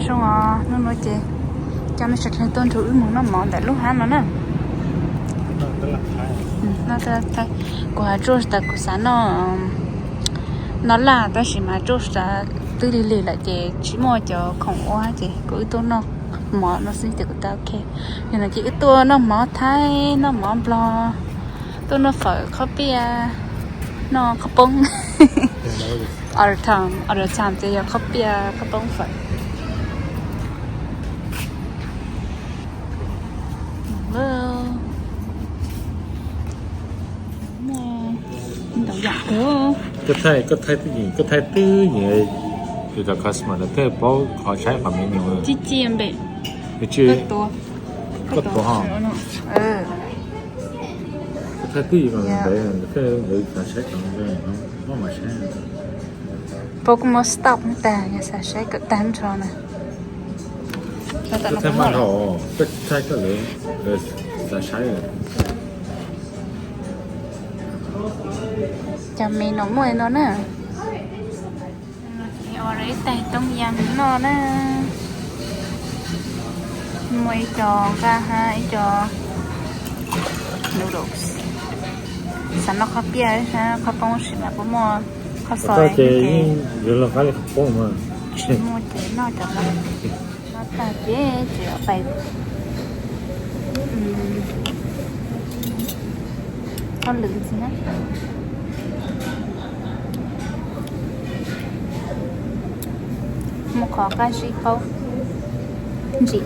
Zoo os, hnub no ces coj nej sawv daws tuaj nrog wb mus noj mov ntawm lub hab no na. Kuv has tsuas tas kuv xav noj noj laj tab sis mas tsuas tas twb lig lig lawm ces tsis muaj cov khoom ua ces kuv wb tuaj noj mov no xwb ces kuv tas ok. Yog no ces wb tuaj noj mov Thaib, noj mov Nplog, tuaj noj fawm, qhob piaj, noj qhob poob. Other time, other time ces yog qhob piaj, qhob poob, fawm. Ntau yam kawg. Koj thaij, koj thaij twb yeem, koj thaij twb yeem, tus cov customer no thiaj paub qhov saib qhov menu. Tib ci npem. Koj tuav, koj tuav ho. Koj thaij twb yeem, koj thaij twb yeem, koj saib qhov menu, koj mam saib. Pab kuv muab stop tag, yog xav saib kom tag nrho na. Koj thaij maj dhau, koj thaij koj lawv xav saib. Cov menu muaj li no na. Ua ib tais tooj yam noj na. Muaj ib co nqaj hab ib co noodles. Xav noj qhob piaj, qhob poob sis mas kuj muaj qhob xos. Tsis muaj ces noj cov no. Noj tag ces tseem pais thaub lwm ntxiv na. Muaj qhov qab zib qaub ntsim.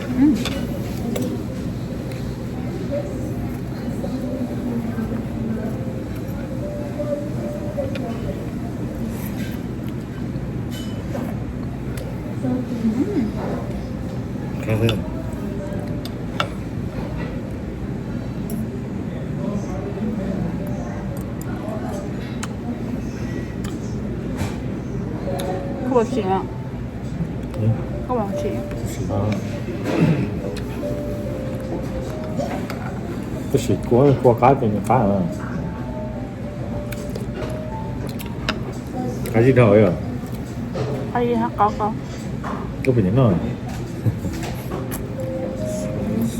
Koj ua tsis, koj ua tsis. Tab sis kua, kua qab ces nws qab. Qab zib dhau yom. Qab zib qab qau. Koj puas nyiam noj?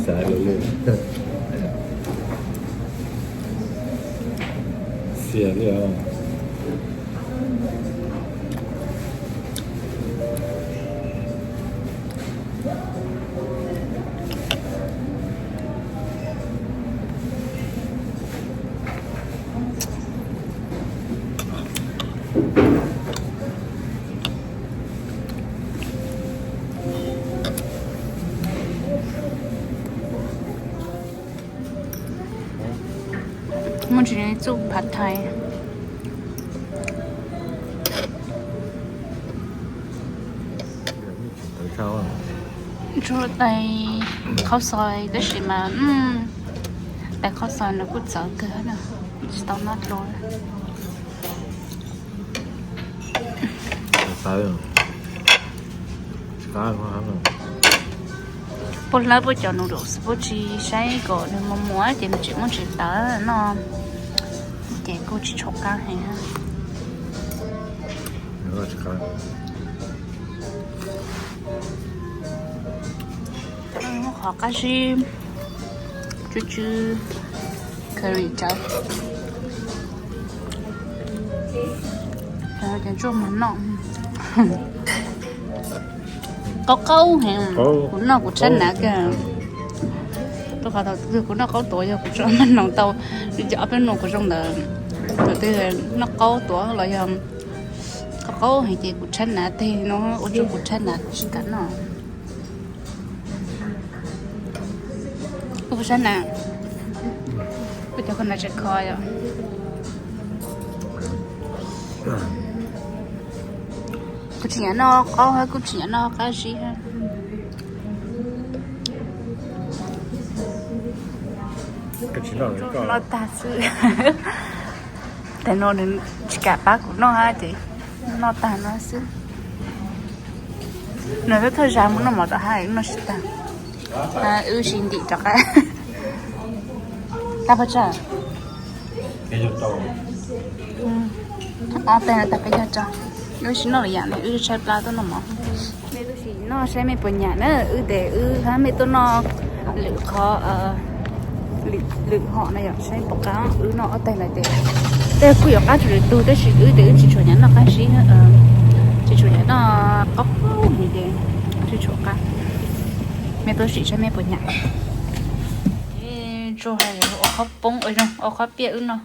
Xav ua li, xiam li os. Muaj tsis txuj phav thais. Tsuas tais qhaub xoi tab sis mas tais qhaub xoi no kuj txawv kawg na, tsis tau noj dlua. Puab hlawv puab cov noodles puab tsis saib kom nws muag muag ces nws tseem muaj ntsis tawv no, ces kuj tsis tshua qab heev. Muaj qhov qab zib, tsw tsw curry tsawv. Cov tsuaj mas noj qaub qaub heev, kuv noj kuv tshab nav kawg. Tuaj qhov thaum twg kuv noj qaub tuav yog kuv tso maj noog tau li cas ob peb nus kuv zoo ntawd. Thaum twg noj qaub tuav los yog qaub qaub heev ces kuv tshab nav teg no, ua rau kuv tshab nav tsis kam noj. Kuv tshab nav, kuv cov koj nav tseem kho yom. Kuv tsis nyiam noj qaub hab kuv tsis nyiam noj qab zib hab. Noj tag xwb. Tais no nws tsis kam pab kuv noj hab ces noj tag no xwb. Nws twb thawj zag mus noj mov tom hab noj tsis tag. Wb sis ntim rov qab. Tag pab tsawg? Ob teg no tag peb caug rau. Wb sis noj lwm yam li wb tshaib plab tuaj noj mov. Nej wb sis Noj saib mej puas nyam na, wb tes wb hab mej tuaj noj lwm qhov, lwm hom na yom, saib puas qab. Wb noj ob teg lawm tes tej kuj yuav qab tsawg lwm tug, tab sis wb tes wb tsis tshua nyam noj qab zib, tsis tshua nyam noj qaub qaub li tes tsis tshua qab. Mej tuaj sim saib mej puas nyam. Tsuas hais ua qhob poob, ua qhob piaj wb noj.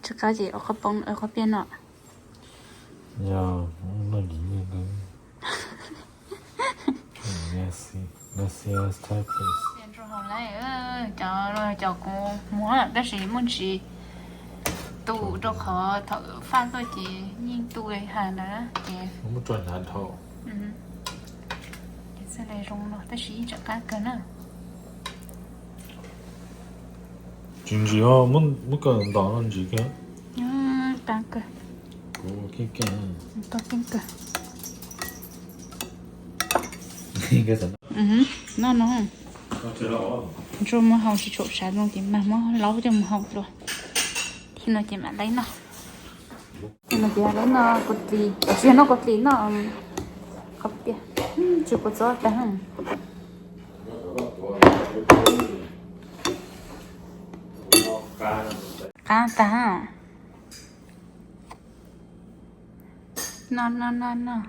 Tsis qab ces ua qhob poob, ua qhob piaj noj. Cov, cov kuv muag tab sis muaj ntsis tu rau qhov thaum faj tuaj ces yeej tu li hais ntawd ces muab tso hnyav dhau. Ces xwb li zoo no tab sis yeej tseem qab kawg na. Tsis ntsim os, muab kawm ntaus no ntsim kiag. Qab kawg. Kuv keej keej. Koj keej kawg. Noj no. Ntsuag mus haus tsis tshua sav zoo ces mag muab laub coj mus haus dua. Txij no ces mam laib noj. Txij no ces laib noj kuv dlis, tsis yog noj kuv dlis, noj qhob piaj. Tsis kuv txob tag. Qab tag. Noj noj noj noj.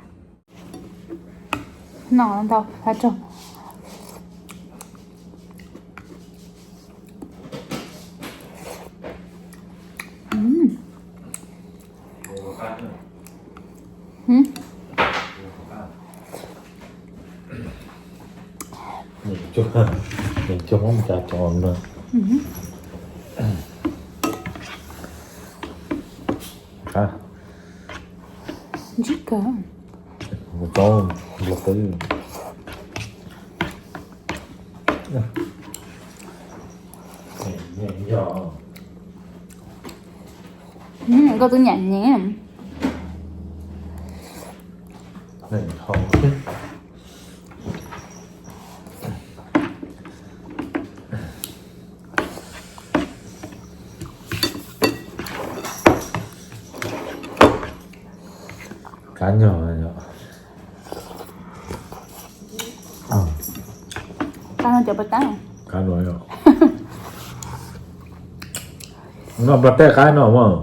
Noj ntau qab tso. Ntsib kawg. Koj twb nyam nyiam. Qab nyog. Qab no cov pas tab. Qab no yom. Noj pas tab qab no mas.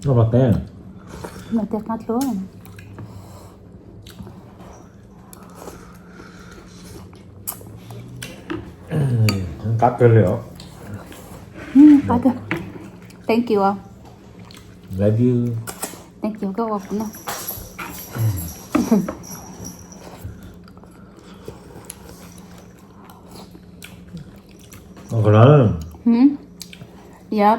Noj pas tab. Pas tab qab dlua. Qab kawg li os. Qab kawg. Thank you. Love you. Thank you koj ua kuv noj. Yep.